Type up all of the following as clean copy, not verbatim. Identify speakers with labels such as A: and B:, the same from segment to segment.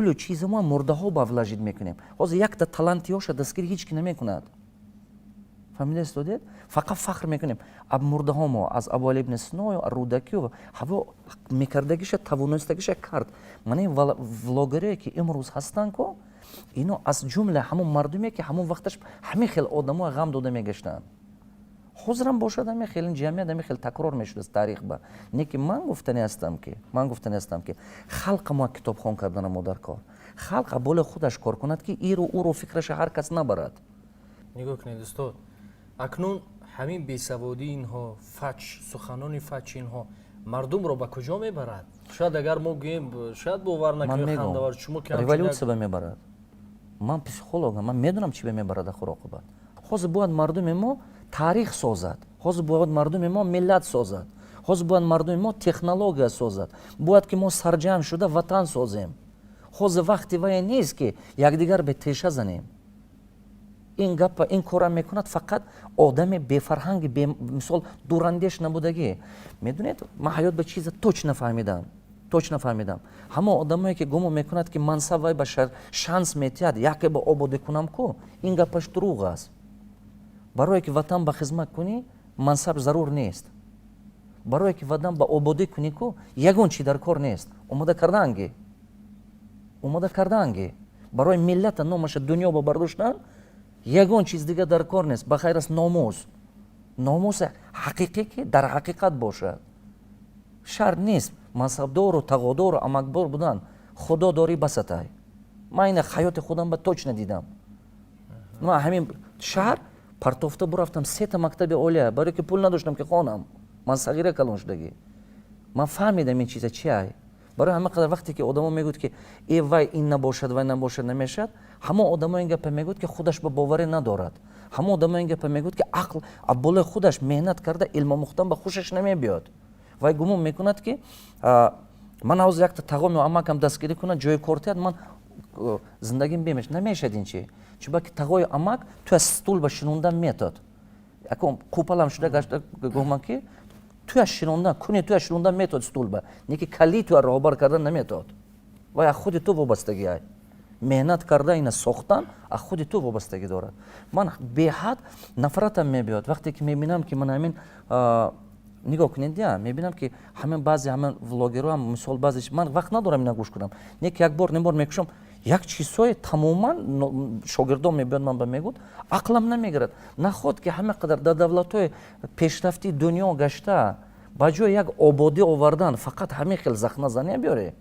A: Пулу чизи мо мурдаҳо ба вложить мекунем. Ҳозир якта талантиёша дастгирӣ ҳеҷ ки намекунад. Фаҳмида истодед? Фақат фахр мекунем аб мурдаҳо мо, аз Абуали ибни Синою Рӯдакию. Ҳаво мекардагиша, тавоностагиша кард. Мана ин влогерое, ки имрӯз ҳастанд ко, ино аз ҷумла ҳамон мардуме, ки ҳамон вақташ ҳамин хел одамо ғам дода мегаштанд. Ҳозирам бошад, ҳамин хел ҷамъият, ҳамин хел такрор мешудааст таърих ба. Не ки ман гуфтани ҳастам, ки халқа мо китобхон кардана мо дар кор, халқ болои худаш кор кунад, ки иру уро фикраша ҳар кас набарад.
B: Нигоҳ кунед, устод, акнун ҳамин бесаводии инҳо, фач суханони фачи инҳо мардумро ба куҷо мебарад? Шояд агар мо гӯем, шояд бовар накунед, хандавар шумо.
A: Революция ба мебарад. Ман психологам, ман медонам, чӣ ба мебарад ахир оқибат. Ҳозир бояд мардуми мо таърих созад, ҳозир бояд мардуми мо миллат созад, ҳозир бояд мардуми мо технология созад. Бояд ки мо сарҷамъ шуда ватан созем. Ҳозир вақти вае нест, ки якдигар бе теша занем. Ин гапа, ин кора мекунад фақат одами бефарҳанги, мисол, дурандеш набудагӣ. Медонед, ман ҳаёт ба чиза точно фаҳмидам, точно фаҳмидам: ҳамон одамое, ки гумон мекунад, ки мансаб вай ба шанс метиҳад, яке ба ободӣ кунам ку, ин гапаш дурӯғ аст. Барое ки ватан ба хизмат кунӣ, мансаб зарур нест. Барое ки ватан ба ободӣ кунӣ ку, ягон чи дар кор нест. Омода кардаанги, омода кардаанги барои миллата номаша дунё ба бардоштан, ягон чиз дига дар кор нест, ба хайр аз номус, номуси ҳақиқӣ, ки дар ҳақиқат бошад. Шарт нест мансабдору тағодору амакбор будан. Худо дорӣ, басатай. Ман ина ҳаёти худам ба точно дидам. Ман ҳамин шаҳр партофта бурафтам сета мактаби олия, барое ки пул надоштам, ки хонам. Ман сағира калон шудагӣ, ман фаҳмидам, ин чиза чи ай. Барои ҳама қадар вақте ки одамо мегӯяд, ки э, вай ин набошад, вай набошад, намешавад, ҳамон одамо ин гапа мегӯяд, ки худаш ба боварӣ надорад. Ҳамон одамо ин гапа мегӯяд, ки ақл аб болои худаш меҳнат карда, илм омӯхтан ба хушаш намебиёд. Вай гумон мекунад, ки ман ҳозир якта тағоми амакам дастгирӣ кунад, ҷои кор тиҳад, ман зиндагим бемеш намешад. Ин чи? Чунки тағои амак ту аз стул ба шинондан метод. Акун қупалам шуда гашта гуман, ки туя шинондан куни, туя шинондан метод стул ба, не ки кали туя роҳбар кардан наметод. Вай аз худи ту вобастагӣ ай. Меҳнат карда ина сохтан аз худи ту вобастагӣ дорад. Ман беҳад нафратам мебиёд, вақте ки мебинам, ки ман ҳамин нигоҳ кунед, я мебинам, ки ҳамин баъзе ҳамин влогерҳоам, мисол, баъзе, ман вақт надорам ина гӯш кунам, не ки як бор небор мекушам, як чизҳое тамоман шогирдон мебиёд, ман ба мегӯд, ақлам намегирад. Наход ки ҳама қадар дар давлатҳои пешрафтии дунё гашта, ба ҷои як ободӣ овардан, фақат ҳамин хел захназания биёре?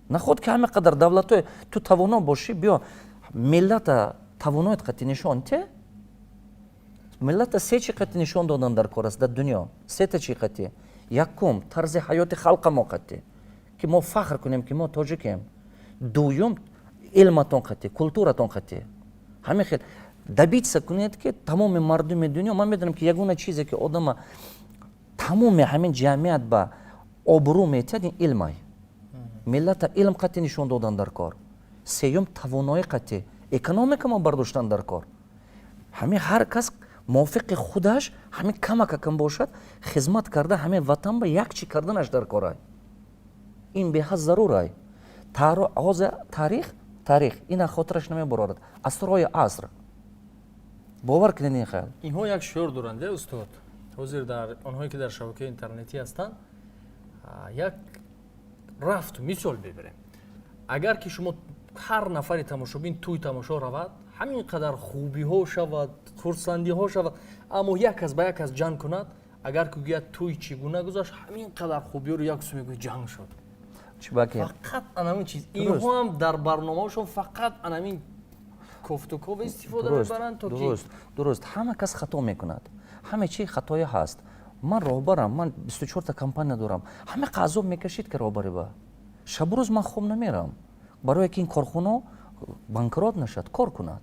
A: Наход ки ҳама қадар давлатҳои ту тавоно бошӣ, биё миллата тавоноят қати нишон те. Миллата се чи қати нишон додан дар кор аст дар дунё, сета чи қати. Якум, тарзи ҳаёти халқа мо қати, ки мо фахр кунем, ки мо тоҷикем. Дуюм, илматон қати, культуратон қати. Ҳамин хел добиться кунед, ки тамоми мардуми дунё. Ман медонам, ки ягона чизе, ки одама тамоми ҳамин ҷамъият ба обрӯ метиҳад, ин илмай. Миллата илм қати нишон додан дар кор. Сеюм, тавоноӣ қати экономика мо бардоштан дар кор. Ҳамин ҳар кас мувофиқи худаш, ҳамин камакакам бошад, хизмат карда, ҳамин ватан ба як чӣ карданаш дар корай. Ин беҳад зарурай. Ҳозир таърих ина хотираш намебарорад асрҳои аср. Бовар кунед, ин хел.
B: Инҳо як шиёр доранд, устод. Ҳозир дар онҳое, ки дар шабакаи интернетӣ ҳастанд, як рафту мисол бибирем. Агар ки шумо ҳар нафари тамошобин тӯй тамошо равад, ҳамин қадар хубиҳо шавад, хурсандиҳо шавад, аммо як кас ба як кас ҷанг кунад, агар ки гӯяд, тӯй чӣ гуна гузашт, ҳамин қадар хубиҳоро як су мегӯяд, ҷанг шуд. Фақат анамин чиз. Инҳо ҳам дар барномаҳошон фақат анамин кофтуков истифода мебаранд, то ки
A: Дуруст, ҳама кас хато мекунад, ҳама чи хатоя ҳаст. Ман роҳбарам, ман 24та компания дорам. Ҳама азоб мекашид, ки роҳбари ба шабу рӯз ман хоб намерам, барое ки ин корхоно банкрот нашад, кор кунад.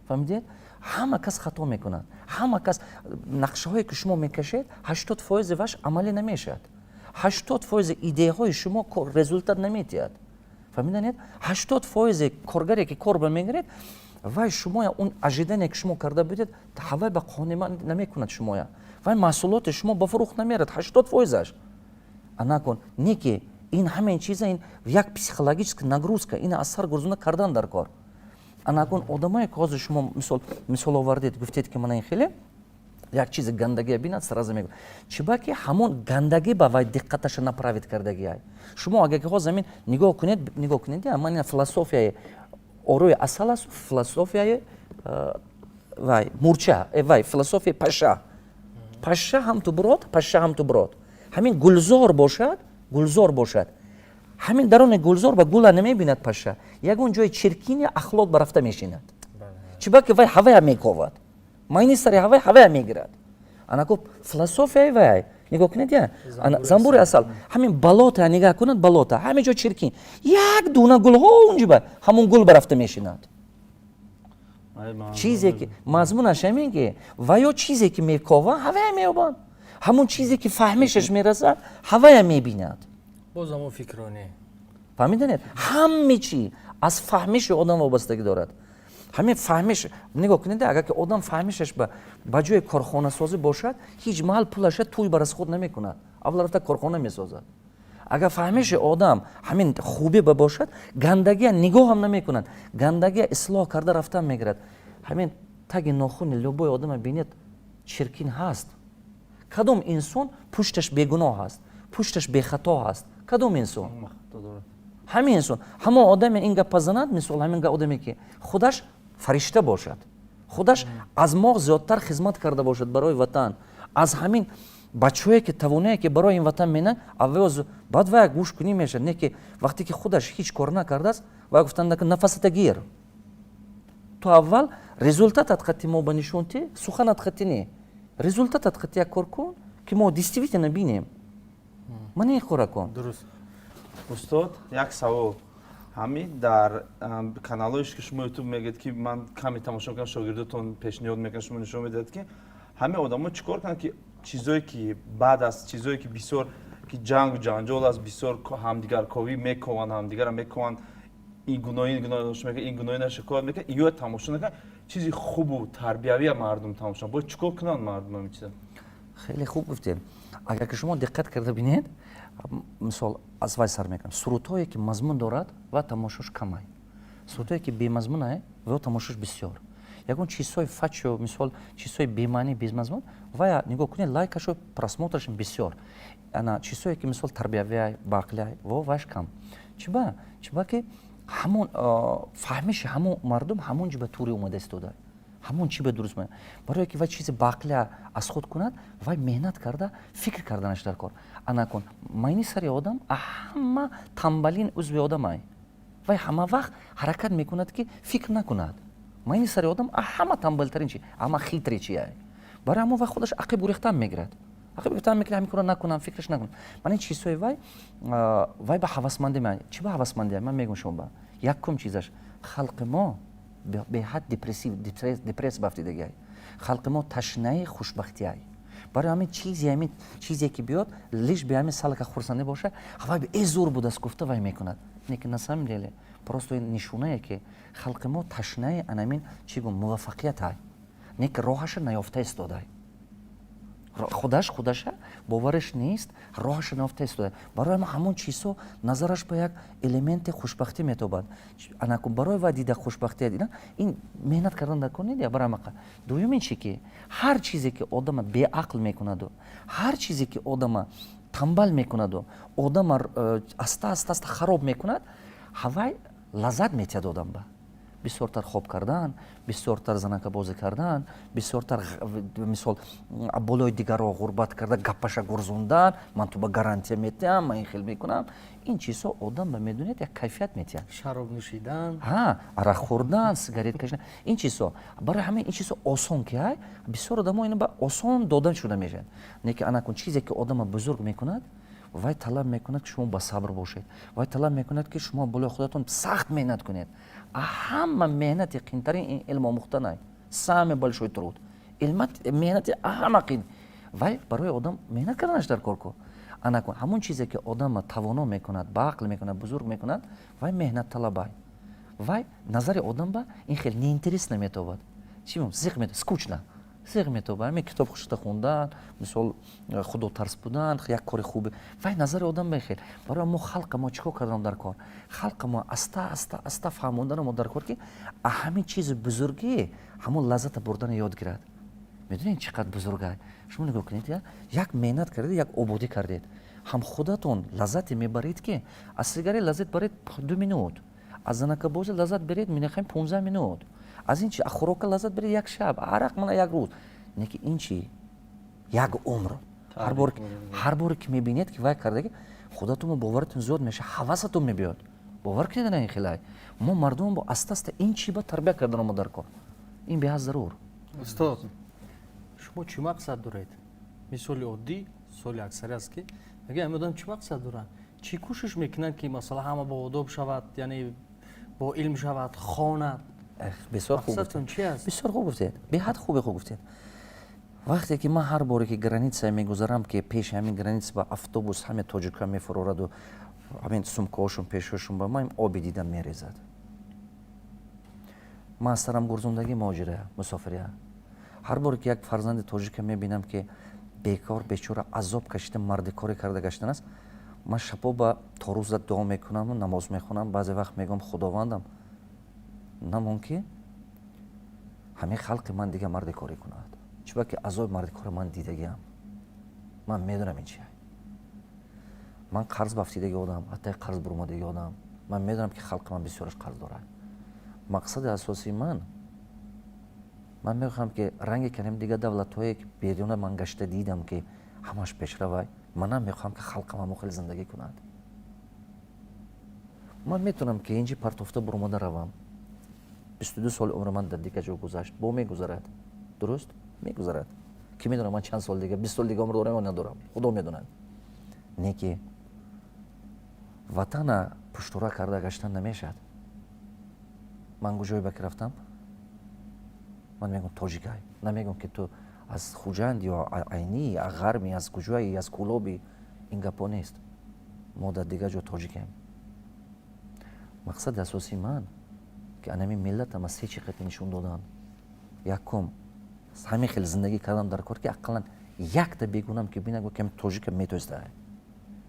A: Фаҳмидед? Ҳама кас хато мекунад. Ҳама кас нақшаҳое, ки шумо мекашед, 80 фоизи ваш амалӣ намешавад, 80 фоизи идеяҳои шумо результат наметиҳад. Фаҳмиданед? 80 фоизи коргаре, ки кор ба мегиред, вай шумоя он ожидание, ки шумо карда будед, ҳавай ба қонеъ намекунад шумоя, вай маҳсулоти шумо ба фурӯх намерад 80 фоизаш. Анакун не ки Ин ҳамин чиза, ин як психологическая нагрузка, ин аз сар гурзона кардан дар кор. Анакун одамое, ки ҳозир шумо мисол овардед, гуфтед, ки мана ин хеле як чизи гандагия бинад, сразу мегӯ, чиба ки ҳамон гандагӣ ба вай диққаташа направить кардагиай. Шумо агар ки ҳозир ҳамин нигоҳ кунед, нигоҳ кунед, ман ина философияи орои асал аст, философияи вай мурча, вай философияи паша. Паша ҳам ту брод, паша ҳам ту брод, ҳамин гулзор бошад, гулзор бошад, ҳамин дарони гулзор ба гула намебинад. Паша ягон ҷои чиркини ахлот ба рафта мешинад, чиба ки вай ҳавая мековад, майни сари ҳавай ҳавая мегирад. Анаку философияи вай, нигоҳ кунед, я замбури асал ҳамин болота нигоҳ кунад, болота ҳамин ҷо чиркин, як дуна гулҳо унҷиба, ҳамон гул ба рафта мешинад. Чизе ки мазмунаш ҳамин ки ва ё чизе ки мекова, ҳавая меёбанд, ҳамон чизе ки фаҳмишаш мерасад, ҳавая мебинад.
B: Боз ҳамон фикронӣ.
A: Фаҳмиданед, ҳаме чӣ аз фаҳмиши одам вобастагӣ дорад. Ҳамин фаҳмиш, нигоҳ кунед, агар ки одам фаҳмишаш ба ҷои корхонасозӣ бошад, ҳеҷ маҳал пулаша тӯй ба расход намекунад, аввал рафта корхона месозад. Агар фаҳмиши одам ҳамин хубӣ ба бошад, гандагия нигоҳ ҳам намекунад, гандагия ислоҳ карда рафтан мегирад. Ҳамин таги нохуни любой одама бинед, чиркин ҳаст. Кадом инсон пушташ бегуноҳ ҳаст, пушташ бехато ҳаст? Кадом инсон? Ҳамин инсон, ҳамон одаме ин гапа занад, мисол, ҳамин одаме, ки худаш фаришта бошад, худаш аз мо зиёдтар хизмат карда бошад барои ватан, аз ҳамин бачаҳое ки тавонае ки барои ин ватан менанд, аввал баъд вая гӯш кунӣ мешавад. Не ки вақте ки худаш ҳеҷ кор накардааст, вая гуфтанд: «Нафасата гир, ту аввал результатат қати мо ба нишон ти, суханат қати не, результатат қати як кор кун, ки мо действительно бинем». Ман ин кора кун.
B: Дуруст.
C: Устод, як савол. Ҳамин дар каналҳоеш, ки шумо Ютуб мегӯед, ки ман каме тамошо мекунам, шогирдотон пешниҳод мекунад, шумо нишон медиҳад, ки ҳамин одамо чӣ кор кунанд, ки чизое ки баъд аст, чизое ки бисёр ки ҷангу ҷанҷол аст, бисёр ҳамдигарковӣ мекованд, ҳамдигарро мекованд, ин гуноҳи, ин гуноҳ мекунад, ин гуноҳи наша кор мекунад, иё тамошо накунад, чизи хубу тарбиявия мардум тамошо бояд чӣ кор кунанд мардум ҳамин чиза?
A: Хеле хуб гуфтем. Агар ки шумо диққат карда бинед, мисол, аз вай сар мекунам: сурудҳое ки мазмун дорад ва тамошош камай, сурудҳое ки бемазмунае ва тамошош бисёр. Ягон чизҳои фачо, мисол, чизҳои бемаънӣ, безмазмун, вая нигоҳ кунед, лайкашу просмотраш бисёр. Ана чизҳое ки, мисол, тарбиявиай, баақлиай, во вайш кам. Чиба? Чиба ки ҳамон фаҳмиши ҳамон мардум ҳамон ҷо ба тури омада истода, ҳамон чи ба дуруст. Барое ки вай чизи баақлия аз худ кунад, вай меҳнат карда, фикр карданаш дар кор. Анакун майни сари одам ҳама тамбалин узви одамай, вай ҳама вақт ҳаракат мекунад, ки фикр накунад. Майни сари одам ҳама тамбалтарин чи, ҳама хитрый чия. Барои ҳамон вай худаш ақиб гурехтан мегирад, ақиб гурехтан мегирад, ҳамин кора накунам, фикраш накунам. Ман ин чизҳои вай ба ҳавасмандӣ, ман чӣ ба ҳавасмандӣ, ман мегӯям шумо ба якум чизаш: халқи мо беҳад депрессив, депресс бафтидагиай. Халқи мо ташнаи хушбахтиай. Барои ҳамин чизе, ҳамин чизе ки биёд, лишь бы ҳамин салака хурсандӣ боша, вай э зур будааст гуфта вай мекунад. Не ки на самом деле просто ин нишонае, ки халқи мо ташнаи анамин чӣ гум муваффақиятай, не ки роҳаша наёфта истодай. Худаш худаша бовараш нест, роҳаша наёфта истода. Барои ма ҳамон чизҳо назараш ба як элементи хушбахтӣ метобад. Анаку барои вай дида хушбахтия дида, ин меҳнат кардан дар кор не. Барои мақа дуюмин чи ки ҳар чизе ки одама беақл мекунаду, ҳар чизе ки одама тамбал мекунаду, одама аста аста аста хароб мекунад, ҳавай лаззат метиҳад одамба. Бисёртар хоб кардан, бисёртар занакабозӣ кардан, бисёртар, мисол, болои дигарро ғурбат карда, гапаша гурзондан: «Ман ту ба гарантия метиҳам, ман ин хел мекунам». Ин чизҳо одам ба, медонед, як кайфият метиҳад.
B: Шароб нӯшидан.
A: Ҳа, арақ хӯрдан, сигарет кашидан, ин чизҳо. Барои ҳамин ин чизҳо осон ки ҳай, бисёр одамо ина ба осон дода шуда мешавад. Не ки анакун чизе ки одама бузург мекунад, вай талаб мекунад, ки шумо ба сабр бошед, вай талаб мекунад, ки шумо болои худатон сахт меҳнат кунед. Ҳама меҳнати қинтарин ин илм омӯхтанай, самый большой труд, меҳнати ҳама қин вай барои одам меҳнат карданаш дар кор ку. Анакун ҳамон чизе ки одама тавоно мекунад, баақл мекунад, бузург мекунад, вай меҳнатталабай. Вай назари одам ба ин хел неинтересно метобад, чи зиқ, скучно. Зиғ метоба. Ҳамин китоб хушта хондан, мисол, худотарс будан, як кори хубе, вай назари одам бехел. Барои мо, халқа мо, чӣ кор кардан дар кор? Халқа мо аста аста аста фаҳмондан мо дар кор, ки ҳамин чизи бузургӣ, ҳамон лаззата бурдана ёд гирад. Медонед, чӣ қадр бузурга? Шумо нигоҳ кунед, як меҳнат кардед, як ободӣ кардед, ҳам худатон лаззате мебаред, ки аз сигарет лаззат баред 2 минут, аз занакабозӣ лаззат беред, мехоҳем, 15 минут, аз ин чи, аз хӯрока лаззат беред як шаб, арақ мана як рӯз. Не ки ин чи, як умр. Ҳар боре ки мебинед, ки вай кардаги, худатон боваритон зиёд мешавад, ҳавасатон мебиёд. Бовар кунед, ин хелай мо мардум бо аста аста ин чи ба тарбия кардан мо дар кор, ин беҳад зарур.
B: Устод, шумо чӣ мақсад доред? Мисоли оддӣ, суоли аксари аст, ки мегӯям, ҳамин одам чӣ мақсад дорад, чӣ кӯшиш мекунанд, ки масалан ҳама бо одоб шавад, яъне бо илм шавад, хонад?
A: Бисёр хуб.
B: Мақсадтон чи аст?
A: Бисёр хуб гуфтед, беҳад хубе, хуб гуфтед. Вақте ки ман ҳар боре ки граница мегузарам, ки пеши ҳамин граница ба автобус ҳаме тоҷикҳо мефурораду, ҳамин сумкаҳошон пешҳошон, ба ман оби дидам мерезад. Ман аз сарам гурзондагӣ муҳоҷира, мусофирия. Ҳар боре ки як фарзанди тоҷика мебинам, ки бекор, бечора, азоб кашида, мардикорӣ карда гаштан аст, ман шабо ба то рӯза дуо мекунаму намоз мехонам. Баъзе вақт мегӯям: «Худовандам, намон ки ҳамин халқи ман дига мардикорӣ кунад». Чунки азоби мардикора ман дидагиам, ман медонам ин чи. Ман қарз бафтидаги одам, ҳатто қарз бурумадаги одам, ман медонам, ки халқи ман бисёраш қарз дорад. Мақсади асосии ман, ман мехоҳам, ки ранги канем дигар давлатҳое, ки беруна ман гашта дидам, ки ҳамаш пешравай, манам мехоҳам, ки халқам ҳамо хеле зиндагӣ кунад. Ман метавонам, ки инҷи партофта буромада равам. 22 соли умри ман дар дигар ҷо гузашт, бо мегузарад, дуруст мегузарад. Ки медонам, ман чанд сол дига, 20 сол дига умр дорам ё надорам, худо медонад. Не ки ватана пуштура карда гаштан намешавад. Ман куҷое ба ки рафтам, ман мегӯм: «Тоҷикай». Намегӯм, ки ту аз Хуҷанд ё Айнӣ, аз Ғарми, аз куҷои, аз Кӯлоби. Ин гапҳо нест. Мо дар дигар ҷо тоҷикем. Мақсади асосии ман, ки анами миллатам аз се чи қати нишон додан. Якум, ҳамин хел зиндагӣ кардан дар кор, ки ақаллан якта бегунам ки бинаг, ки тоҷика метоиста.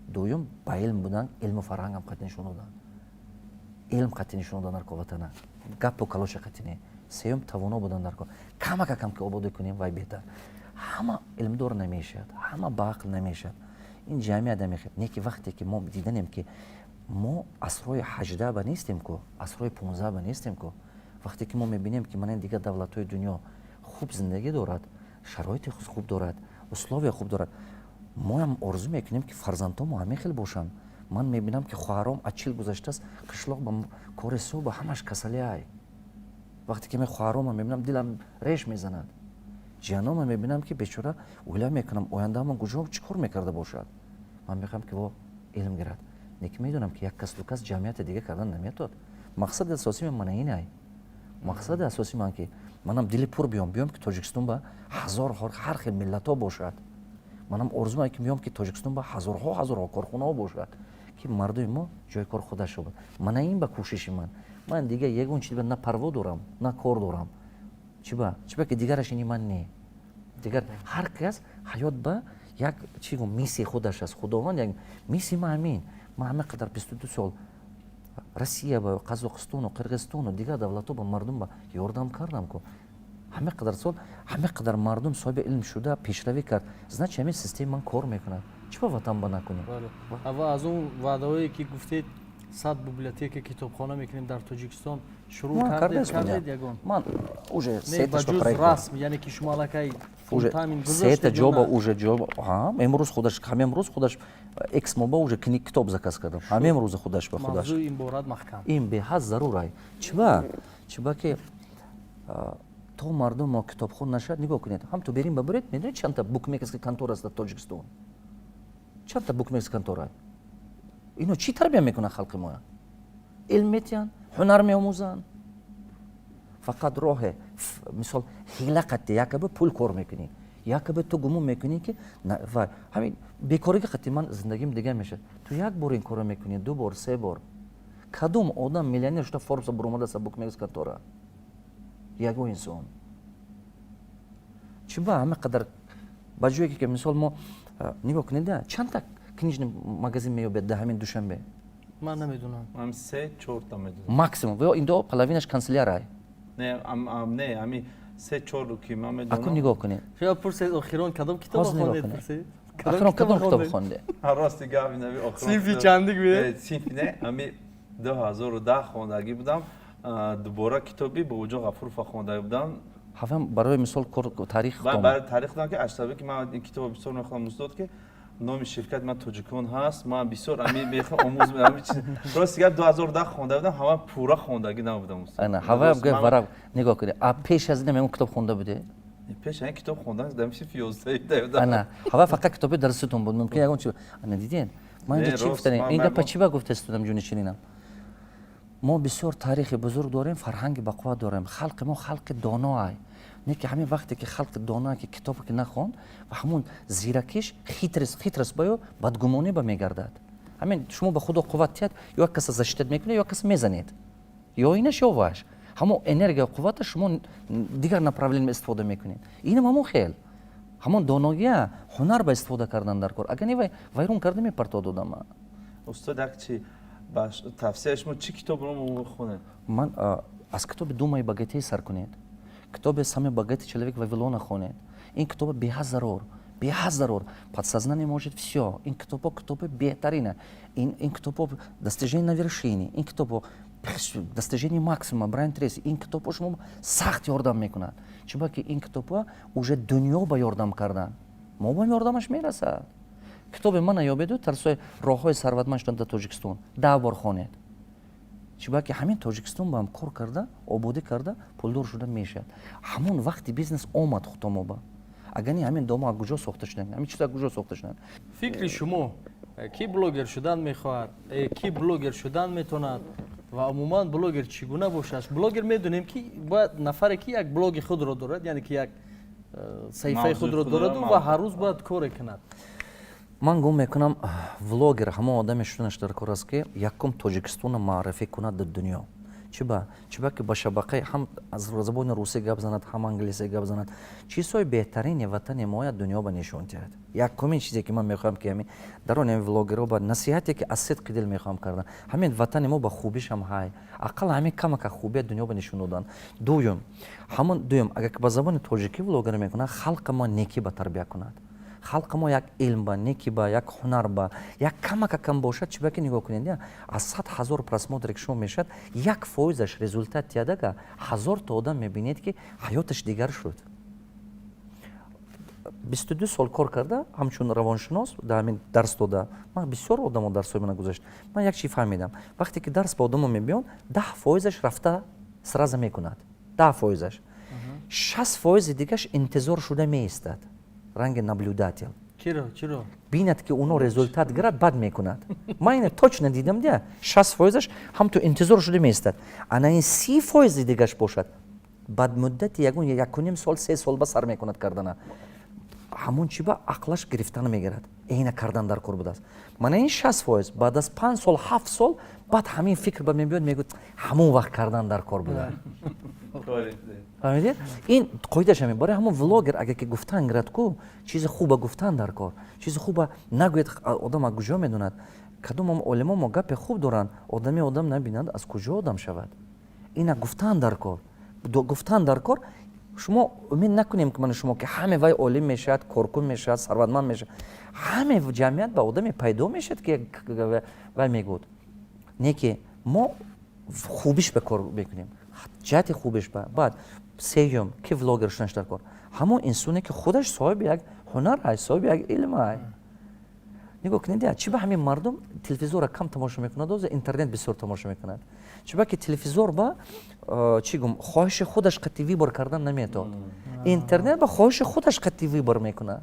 A: Дуюм, ба илм будан, илму фарҳангам қати нишон додан, илм қати нишон додан дар кор, ватана гапу калоша қати не. Сеюм, тавоно будан дар кор. Камакакам ки ободӣ кунем, вай беҳтар. Ҳама илмдор намешавад, ҳама баақл намешавад, ин ҷамъият намехел. Не ки вақте ки мо диданем, ки мо асрҳои 18 ба нестем ку, асрҳои 15 ба нестем ку, вақте ки мо мебинем, ки мана дигар давлатҳои дунё хуб зиндагӣ дорад, шароити хуб дорад, условия хуб дорад, моям орзу мекунем, ки фарзандҳомо ҳамин хел бошанд. Ман мебинам, ки хоҳаром аз 40 гузаштааст, қишлоқ ба кори соба ҳамаш касалиай. Вақте ки мен хоҳарома мебинам, дилам реш мезанад. Ҷианома мебинам, ки бечора, ӯйла мекунам, ояндаамон куҷо, чӣ кор мекарда бошад. Ман мехоҳам, ки во илм гирад. Лекин медонам, ки як кас, ду кас ҷамъияти дига кардан наметавад. Мақсади асосии ман мана инай. Мақсади асосии ман, ки манам дили пур биём, ки Тоҷикистон ба ҳазор ҳар хел миллатҳо бошад. Манам орзуам, ки биём, ки Тоҷикистон ба ҳазорҳо ҳазорҳо корхонаҳо бошад, ки мардуми мо ҷои кор худаш ёбад. Мана ин ба кӯшиши ман. Ман дига ягон чиз на парво дорам, на кор дорам. Чиба? Чиба ки дигараш ини ман не. Дигар ҳар кас ҳаёт ба як чӣ гум, миссияи худаш аст. Худованд як миссияи ман ҳамин. Ман ҳама қадар 22 сол Россия ба Қазоқистону Қирғизистону дигар давлатҳо ба мардум ба ёрдам кардам ку. Ҳама қадар сол, ҳама қадар мардум соҳиби илм шуда, пешравӣ кард, значит, ҳамин система ман кор мекунад. Чӣ ба ватан ба накунем?
B: Ва аз он ваъдаҳое, ки гуфтед, 100 библиотека, китобхона мекунем дар Тоҷикистон, шурӯъ кардед ягон?
A: Ман уже
B: ба ҷуз расм, яъне ки шумо аллакай
A: сета ҷоба уже ҷоба. Имрӯз худаш, ҳамин рӯз худаш Эксмоба уже китоб заказ кардам, ҳамин рӯза худаш ба худаш.
B: Мавзӯи ин борад маҳкам.
A: Ин беҳад зарур ай. Чиба? Чиба ки то мардум мо китобхон нашавад. Нигоҳ кунед, ҳам ту берин ба буред, медонед, чандта букмекерский контора аст дар Тоҷикистон? Чандта букмекерский контора? Ино чӣ тарбия мекунанд халқи моя? Илм метиҳанд, ҳунар меомӯзанд? Фақат роҳе, мисол, ҳила қатти якаби пул кор мекунӣ, якаби ту гумон мекунӣ, ки вай ҳамин бекориги қатти ман зиндагим дигар мешавад. Ту як бор ин корро мекунӣ, ду бор, се бор. Кадом одам миллионер шуда Форбса буромадааст букмекерский контора? Ягон инсон. Чиба? Чи ба ҳама қадар ба ҷое ки, мисол, мо нигоҳ кунед, чандта книжный магазин меёбед дар ҳамин Душанбе?
B: Ман намедонам.
C: Ман се чорта медонам.
A: Максимум. Ё индо половинаш канцелярай.
C: Не, не, ами се чор ки ман медонам.
A: Акун нигоҳ кунед.
B: Шояд пурсед, охирон кадом китобо хондед, пурсед.
A: Охирон кадом китоб хонде?
C: Рости гап, нави
B: охирон. Синфи чандик
C: бе? Синфи не, ами 2010 хондагӣ будам. Дубора китоби Бобоҷон Ғафурова хондагӣ будам.
A: Ҳавам барои мисол таърих.
C: Барои таърих худам, ки аштаби ки ман ин китобо бисёр мехонам, устод, ки номи ширкати ман «Тоҷикон» ҳаст, ман бисёр ами мехоҳам омӯз. Рости гап, 2010 хонда будам, ҳама пурра хондагӣ набудам.
A: Ҳава варақ нигоҳ кунед. А пеш аз ин ягон китоб хонда буде?
C: Пеш ин китоб хондан дар синфи 11.
A: Ана ҳава фақат китоби дарситон буд, мумкин ягон чи. Ана диден, ман инҷа чӣ гуфтанем? Ин гапа чӣ ба гуфтастудам, ҷунишининам? Мо бисёр таърихи бузург дорем, фарҳанги бақувват дорем, халқи мо халқи доноай. Не ки ҳамин вақте ки халқи дона ки китобе ки нахонд, ва ҳамун зиракиш хитрес ба ё бадгумонӣ ба мегардад. Ҳамин шумо ба Худо қувват тиҳад, ё як каса защитать мекунед, ё як каса мезанед, ё инаш, ё ваш. Ҳамон энергия, қуввата шумо дигар направление истифода мекунед. Инам ҳамон хел, ҳамон доногия ҳунар ба истифода кардан дар кор, агар не, вай вайрон карда мепартод одама.
C: Устод, як чи ба тавсияи шумо, чӣ китобро мо бихонем?
A: Ман аз китоби «Думай богатей» сар кунед. Китоби «Самый богатый человек Вавилона» хонед. Ин китоба беҳад зарур, беҳад зарур. «Подсознание может все», ин китобо китоби беҳтарина. Ин китобо «Достижение на вершине», ин китобо «Достижение максимума», Брайан Трейси. Ин китобҳо шумо сахт ёрдам мекунад, чунки ин китобҳо уже дунё ба ёрдам кардан, мо ба ёрдамаш мерасад. Китоби мана ёбеду тарсои роҳҳои сарватманд шудан дар Тоҷикистон 10 бор хонед, чунки ҳамин Тоҷикистон ба ҳам кор карда, ободӣ карда, пулдор шуда мешавад. Ҳамон вақти бизнес омад хутомоба. Агар не, ҳамин домо аз куҷо сохта шуданд, ҳамин чизо аз куҷо сохта шуданд?
B: Фикри шумо, ки блогер шудан мехоҳад, ки блогер шудан метавонад ва умуман блогер чӣ гуна бошад? Блогер медонем, ки бояд нафаре ки як блоги худро дорад, яъне ки як саҳифаи худро дораду ва ҳар рӯз бояд коре кунад.
A: Ман гум мекунам, влогер ҳамон одаме шуданаш дар кор аст, ки якум Тоҷикистонро муаррифӣ кунад дар дунё. Чиба? Чиба ки ба шабақаи ҳам аз забони русӣ гап занад, ҳам англисӣ гап занад, чизҳои беҳтарини ватани моя дунё ба нишон диҳад. Якумин чизе ки ман мехоҳам, ки ҳамин дар он ҳамин влогерҳо ба насиҳате, ки аз сидқи дил мехоҳам кардан, ҳамин ватани мо ба хубишам ҳай, ақал ҳамин камака хубия дунё ба нишон додан. Дуюм, ҳамон дуюм, агар ба забони тоҷикӣ влогер мекунад, халқи мо некӣ ба тарбия кунад, халқи мо як илм ба, неки ба, як ҳунар ба, як камака кам бошад. Чиба ки нигоҳ кунед, аз 100 000 просмотре ки шумо мешавад, 1 фоизаш результат тиядага, 1000 та одам мебинед, ки ҳаёташ дигар шуд. 22 сол кор карда ҳамчун равоншинос, дар ҳамин дарс дода, ман бисёр одамо дарсҳои мана гузашт. Ман як чи фаҳмидам: вақте ки дарс ба одамо мебиён, 10 фоизаш рафта сразу мекунад, 10 фоизаш, 60 фоизи дигаш интизор шуда меистад, ранги наблюдатель.
B: Чиро, чиро?
A: Бинад, ки уно результат гирад, бад мекунад. Ман ина точно дидам дия, 60 фоизаш ҳамту интизор шуда меистад. Ана ин 30 фоизи дигаш бошад, баъд муддати ягон 1,5 сол, 3 сол ба сар мекунад кардана. Ҳамон чи ба ақлаш гирифтан мегирад, эйна кардан дар кор будааст. Мана ин 60 фоиз баъд аз 5 сол, 7 сол баъд ҳамин фикр ба мебиёд, мегӯяд: «Ҳамон вақт кардан дар кор буда». Фаҳмидед, ин қоидааш ҳамин. Барои ҳамон влогер агар ки гуфтан гирад ку, чизи хуба гуфтан дар кор, чизи хуба нагӯяд, одам аз куҷо медонад? Кадомам олимо мо гапе хуб доранд: «Одами одам набинад, аз куҷо одам шавад?» Ина гуфтан дар кор, гуфтан дар кор. Шумо умед накунем, ки мана шумо ки ҳаме вай олим мешавад, коркун мешавад, сарватманд мешавад. Ҳаме ҷамъият ба одаме пайдо мешавад, ки вай мегӯд. Не ки мо хубиш ба кор мекунем, ҷиҳати хубиш ба. Баъд сеюм, ки влогер шуданаш дар кор, ҳамон инсоне ки худаш соҳиби як ҳунар ай, соҳиби як илм ай. Нигоҳ кунед, чи ба ҳамин мардум телевизорро кам тамошо мекунад, оза интернет бисёр тамошо мекунад? Чиба ки телевизор ба, чӣ гум, хоҳиши худаш қатъи выбор кардан наметавад, интернет ба хоҳиши худаш қатъи выбор мекунад,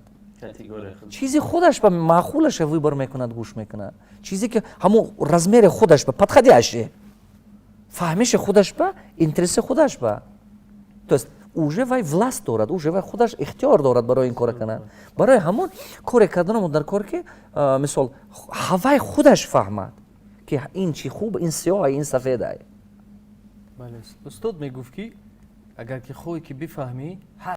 A: чизи худаш ба маъқулаша выбор мекунад, гӯш мекунад, чизе ки ҳамон размери худаш ба подходящий, фаҳмиши худаш ба, интереси худаш ба. То есть уже вай власть дорад, уже вай худаш ихтиёр дорад барои ин кора кардан. Барои ҳамон коре карданамо дар кор, ки мисол ҳавай худаш фаҳмад, ки ин чи хуб, ин сиёҳ, ин сафедай.
B: Бале, устод мегуфт, ки агар ки хоҳӣ ки бифаҳмӣ ҳар